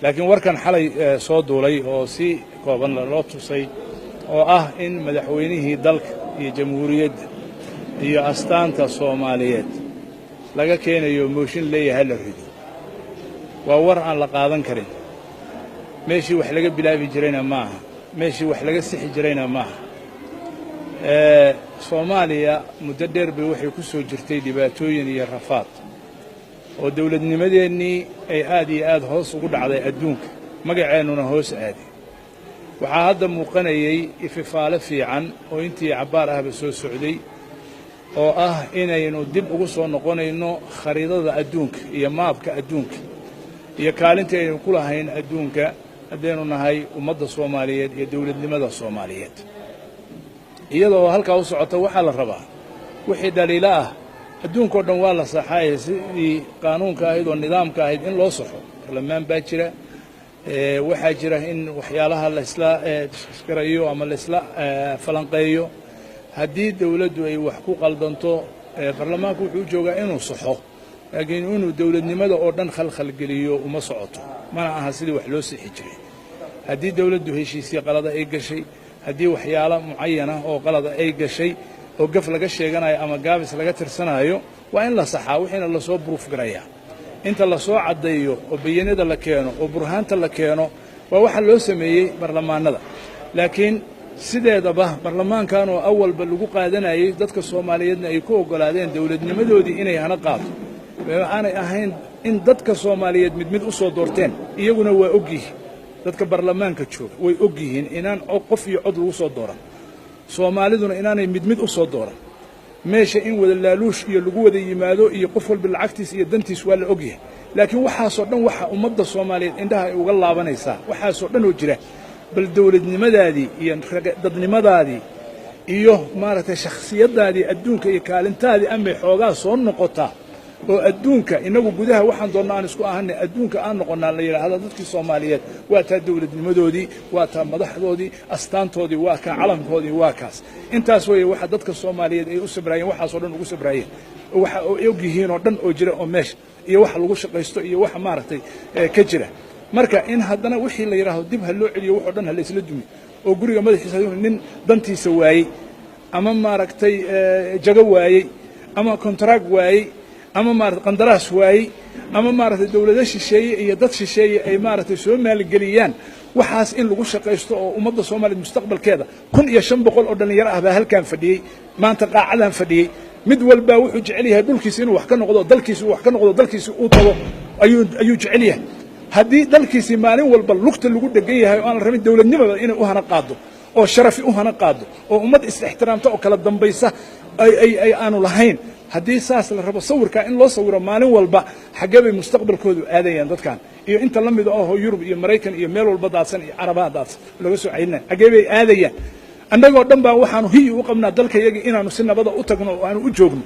Laakiin warkan xalay soo duulay oo si kooban loo tusay oo ah in madaxweynihii dalka iyo jamhuuriyadda iyo astaanta Soomaaliyeed laga keenayo mooshin leeyahay la rido, waa war aan la qaadan karin. Meeshii wax laga bilaabi jirayna ma aha, meeshii wax laga sixi jirayna ma aha. Soomaaliya muddo dheer bay waxay ku soo jirtay dhibaatooyin iyo rafaad, oo dawladnimadeennii ay aad iyo aad hoos ugu dhacday, adduunka magaceennuna hoos aaday. Waxaa hadda muuqanayey ififaale fiican oo intii cabbaar ahba soo socday, oo ah inaynu dib ugu soo noqonayno khariidada adduunka iyo maabka adduunka iyo kaalintii aynu ku lahayn adduunka, haddaynu nahay ummadda Soomaaliyeed iyo dawladnimada Soomaaliyeed. Iyadoo halkaa u socota, waxaa la rabaa wixii dhaliilo ah adduunkao dhan waa la saxaaye, sidii qaanuunka ahayd oo nidaamka ahayd in loo saxo. Barlamaan baa jira, waxaa jira in waxyaalaha laysla garayo ama laysla falanqeeyo. Haddii dawladdu ay wax ku qaldanto, barlamaanku wuxuu u joogaa inuu saxo, laakiin inuu dawladnimada oo dhan khalkhalgeliyo uma socoto, mana aha sidii wax loo sixi jiray. Haddii dawladdu heshiisyo qalada ay gashay, haddii waxyaalo mucayana oo qalada ay gashay oo gaf laga sheeganayo ama gaabis laga tirsanaayo, waa in la saxaa, wixiina lasoo buruuf garayaa, inta lasoo caddeeyo oo bayinada la keeno oo burhaanta la keeno. Waa waxa loo sameeyey barlamaanada. Laakiin sideedaba barlamaankan oo awalba lagu qaadanayey, dadka Soomaaliyeedna ay ku oggolaadeen dawladnimadoodii inay hana qaato, aanay ahayn in dadka Soomaaliyeed mid mid u soo doorteen. Iyaguna waa og yihiin, dadka barlamaanka jooga way og yihiin inaan qof iyo cod lagu soo dooran, Soomaaliduna inaanay mid mid u soo dooran meesha, in wada laaluush iyo lagu wada yimaado iyo qof walba lacagtiis iyo dantiis, waa la ogyahay. Laakiin waxaasoo dhan waxa ummadda Soomaaliyeed indhaha ay uga laabanaysaa, waxaasoo dhan oo jira, bal dawladnimadaadii iyo dadnimadaadii iyo maaragtay shakhsiyaddaadii adduunka iyo kaalintaadii amay xoogaa soo noqotaa, oo adduunka innagu gudaha waxaan doonna aan isku ahanay, adduunka aan noqonnaa la yidhaahda dadkii Soomaaliyeed waa taa dawladnimadoodii, waa taa madaxdoodii, astaantoodii, waa kaa calankoodii, waa kaas. Intaas weeye waxa dadka Soomaaliyeed ay u sabraayeen, waxaasoo dhan ugu sabraayeen, waxa ay og yihiin oo dhan oo jira oo meesha iyo waxa lagu shaqaysto iyo waxa maaragtay ka jira. Marka in haddana wixii la yidhaahdo dib ha loo celiyo, waxoo dhan ha laysla dumi, oo guriga madaxiisa nin dantiisa waayey ama maaragtay jago waayey ama contract waayey ama maarata qandaraas waayey ama maaragtay dawlado shisheeye iyo dad shisheeye ay maaragtay soo maalgeliyaan, waxaas in lagu shaqaysto oo ummadda Soomaaliyeed mustaqbalkeeda. 1500 oo dhallinyaro ah baa halkan fadhiyey maanta, qaacadan fadhiyey. Mid walbaa wuxuu jecel yahay dhulkiisa inuu wax ka noqdo, dalkiisa uu wax ka noqdo, dalkiisa uu tago ayuu jecel yahay. Haddii dalkiisii maalin walba lugta lagu dhegan yahay oo aan la rabin dawladnimada inay u hana qaado oo sharafi u hana qaado oo ummad is-ixtiraamta oo kala dambaysa ay aanu lahayn, haddii saas la rabo sawirkaa in loo sawiro maalin walba, xaggee bay mustaqbalkoodu aadayaan dadkan iyo inta la mida ahoo Yurub iyo Maraykan iyo meel walba daadsan iyo Carabaha daadsan laga soo caynaya? Xaggee bay aadayaan? Annagoo dhan baa waxaanu hiyi u qabnaa dalka yaga inaanu si nabada u tagno oo aanu u joogno.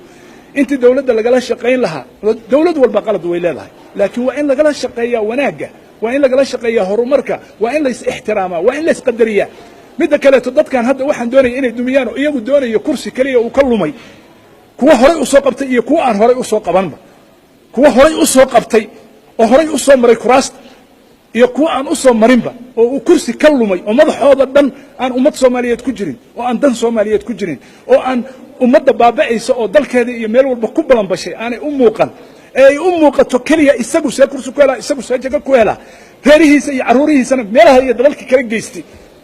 Intii dawladda lagala shaqayn lahaa, dawlad walba qalad way leedahay, laakiin waa in lagala shaqeeyaa wanaagga, waa in lagala shaqeeyaa horumarka, waa in lays ixtiraamaa, waa in laysqadariyaa. Midda kaleeto, dadkan hadda waxaan doonaya inay dumiyaan oo iyagu doonayo kursi keliya uu ka lumay, kuwa horay u soo qabtay iyo kuwa aan horay u soo qabanba, kuwa horay u soo qabtay oo horay u soo maray kuraasta iyo kuwa aan u soo marinba, oo uu kursi ka lumay, oo madaxooda dhan aan ummad Soomaaliyeed ku jirin, oo aan dan Soomaaliyeed ku jirin, oo aan ummadda baaba'aysa oo dalkeeda iyo meel walba ku balanbashay aanay u muuqan, ee ay u muuqato keliya isagu see kursi ku helaa, isagu see jago ku helaa, reerihiisa iyo carruurihiisana meelaha iyo dalalka kala geystay,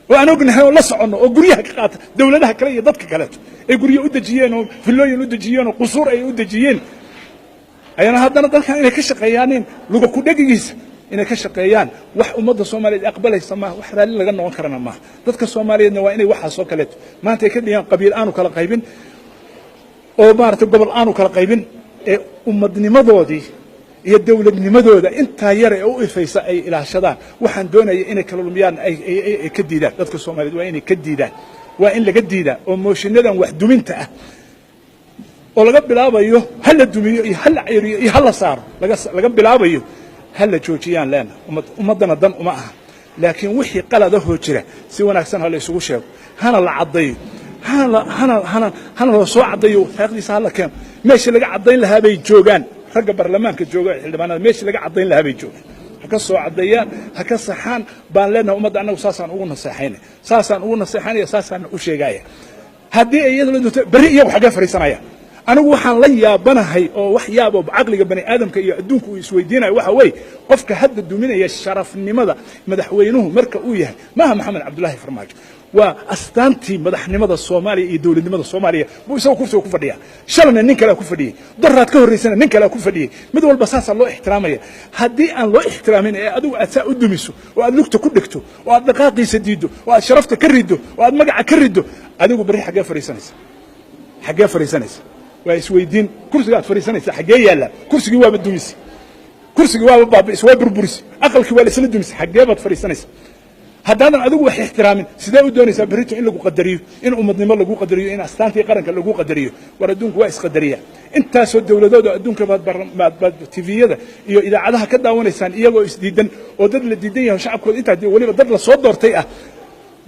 oo aan ognahay oo la soconno, oo guryaha ka qaata dawladaha kale iyo dadka kaleeto ay guryo u dejiyeen oo villooyin u dejiyeen oo qusuur ay u dejiyeen, ayana haddana dalkan inay ka shaqeeyaaneen luga ku dhegigiisa inay ka shaqeeyaan, wax ummadda Soomaaliyeed aqbalaysa maaha, wax raalli laga noqon karana maaha. Dadka Soomaaliyeedna waa inay waxaasoo kaleeto maanta ay ka dhigaan qabiil aanu kala qaybin oo maaragtay gobol aanu kala qaybin, ee ummadnimadoodii iyo dawladnimadooda intaa yar ee u ifaysa ay ilaashadaan. Waxaan doonaya inay kala lumiyaan ay ka diidaan. Dadka Soomaaliyeed waa inay ka diidaan, waa in laga diidaa oo mooshinadan wax duminta ah oo laga bilaabayo ha la dumiyo iyo ha la ceyriyo iyo ha la saaro laga bilaabayo, ha la joojiyaan leena. Ummaddana dan uma aha. Laakiin wixii qaladahoo jira si wanaagsan ha la isugu sheego, hana la caddaeyo, hana la soo caddaeyo, taariikhdiisa ha la keeno. Meeshii laga caddayn lahaa bay joogaan ragga baarlamaanka jooga, xildhibaanada meeshii laga caddayn lahaa bay joogaan. ka soo caddeeyaan, ha ka saxaan baan leenahay ummadda. Annagu saasaan ugu naseexaynay, saasaan ugu naseexaynaya, saasaan u sheegaya. Haddii ay iyada la doonto, berri iyagu xaggee fadhiisanaya? Anigu waxaan la yaabanahay oo wax yaabo caqliga bani aadamka iyo adduunku uu isweydiinayo waxa weeye, qofka hadda duminaya sharafnimada madaxweynuhu marka uu yahay maaha Maxamed Cabdullaahi Farmaajo, waa astaantii madaxnimada Soomaaliya iyo dowladnimada Soomaaliya buu isagoo kursiga ku fadhiyaa. Shalana nin kalea ku fadhiyey, daraad ka horraysana nin kalea ku fadhiyey. Mid walba saasaa loo ixtiraamaya. Haddii aan loo ixtiraamin ee adigu aad saa u dumiso oo aad lugta ku dhigto oo aad dhaqaaqiisa diiddo oo aad sharafta ka riddo oo aad magaca ka riddo, adigu berri xaggee fadhiisanaysa? Xaggee fadhiisanaysa? Waa isweydiin. Kursiga aad fadhiisanaysa xaggee yaallaa? Kursigii waaba dumisi, kursigii waaba baabi'is, waa burburisi, aqalkii waa laisla dumisi. Xaggee baad fadhiisanaysa haddaadan adigu wax ixtiraamin? Sidee u doonaysaa berrito in lagu qadariyo, in ummadnimo lagu qadariyo, in astaantii qaranka lagu qadariyo? War adduunku waa isqadariya. Intaasoo dowladood oo adduunka baad TV-yada iyo idaacadaha ka daawanaysaan iyagoo isdiidan oo dad la diidan yahay, shacabkooda intaa weliba dad la soo doortay ah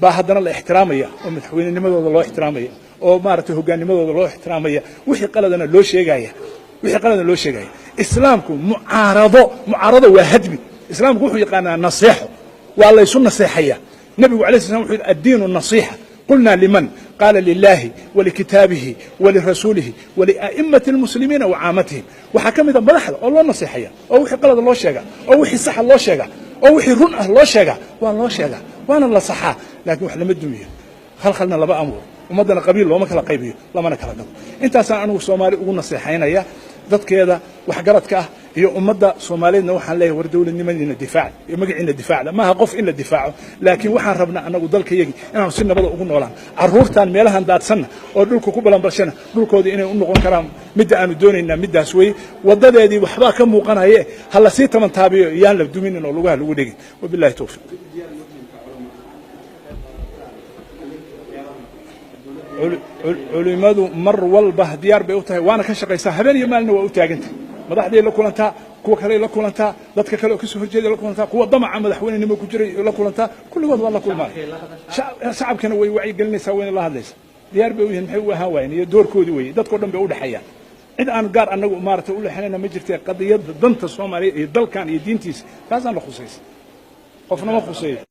baa haddana la ixtiraamaya oo madaxweynenimadooda loo ixtiraamaya oo maaragtay hogaanimadooda loo ixtiraamaya, wixii qaladana loo sheegaya, wixii qaladana loo sheegaya. Islaamku mucaarado waa hadmi. Islaamku wuxuu yaqaanaa naseexo, waa laysu naseexaya. Nabigu alayh slam wuxuu yidhi: "الدين النصيحة. قلنا لمن؟ قال: لله ولكتابه ولرسوله ولأئمة المسلمين وعامتهم." Waxaa ka mid a madaxda oo loo naseexaya oo wixii qalada loo sheega oo wixii saxa loo sheega oo wixii run ah loo sheega. Waa loo sheegaa waana la saxaa, laakiin wax lama dumiyo, khalkhalna lama abuuro, ummaddana qabiil looma kala qaybiyo, lamana kala gado. Intaasaan anigu Soomaali ugu naseexaynaya. Dadkeeda waxgaradka ah iyo ummadda Soomaaliyeedna waxaan leeyahay: war dowladnimadiina difaac iyo magaciina difaacda. Maaha qof in la difaaco, laakiin waxaan rabnaa annagu dalkayagii inaanu si nabada ugu noolaan. Carruurtan meelahan daadsanna oo dhulka ku balanbalshana dhulkooda inay u noqon karaan, midda aanu doonaynaa middaas weeye. Waddadeedii waxbaa ka muuqanaye, ha lasii tamantaabiyo, yaan la duminin oo lugaha lagu dhegin. Wabillahi towfiiq. Culimmadu mar walba diyaar bay u tahay, waana ka shaqaysaa, habeen iyo maalina waa u taagantahay. Madaxday la kulantaa, kuwa kaley la kulantaa, dadka kale oo kasoo horjeeday la kulantaa, kuwa damaca madaxweynenimo ku jiray la kulantaa, kulligood waa la kulmaan. Shacabkana way wacyigelinaysaa, wayna la hadlaysaa. Diyaar bay u yihiin. Maxay u ahaan waayeen? Iyo doorkoodii weeye. Dadkao dhan bay u dhexeeyaan. Cid aan gaar annagu maaragtay u leexinayna ma jirtee, qadiyadda danta Soomaaliya iyo dalkan iyo diintiisa taasaan la khusaysa, qofna ma khuseeyo.